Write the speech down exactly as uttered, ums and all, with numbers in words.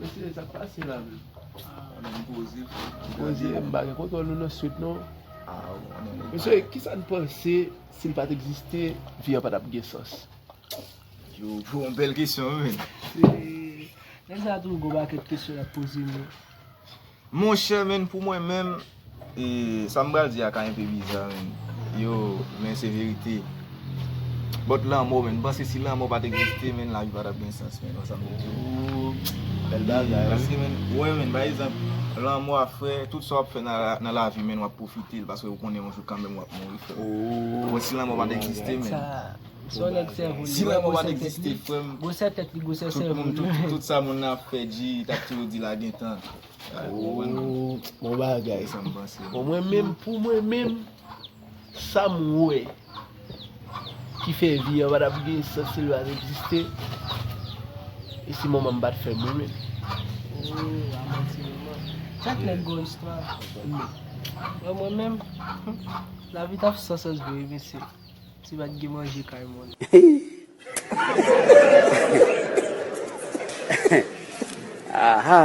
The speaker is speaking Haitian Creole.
Mesye, sa k pase la menm? Ann poze. Poze, m pa gen kontwòl nou nan street non. Ah, ou konnen nèg. Mesye, kisa n panse si l pa t egziste, vi an pa t ap gen sans? Yo, pou yon bèl kesyon, wi, men. Se nèg sa toujou gon pakèt kesyon l ap poze m yo. Monchè, men, pou mwen menm, e, sa m pral di a ka enpe biza, men. Yo, men se verite. But lanmò, men, m panse si lanmò pa t egziste, men, lavi pa t ap gen sans, men, wè sa m di w. Bèl bagay, wi. Paske, men, wè, men, pa egzanp, lanmò a, frè, tout sa w ap fè nan, nan lavi, men, w ap pwofite l, paske ou konnen yon jou kanmenm w ap mouri, frè. Bon, si lanmò pa t egziste, men. Sa, se yon nèg sèvo li. Si lanmò pa t egziste, frè m, Gwosè tèt li, gwosè tout sèvo moun, li. tout, tout sa moun nan ap fè di, t ap toujou di l a gentan. Oh, bon bagay. Sa m panse. Bon, mwen menm, pou mwen menm, sa m wè ki fè vi an pa t ap gen sans si l pa t egziste, e si manman m pa t fè m wi menm. Oh, a manti manman. Chak nèg gon istwa. Mwen, mwen menm, lavi t ap san sans vre, mesye. Si pa t gen manje kay moun. Aha.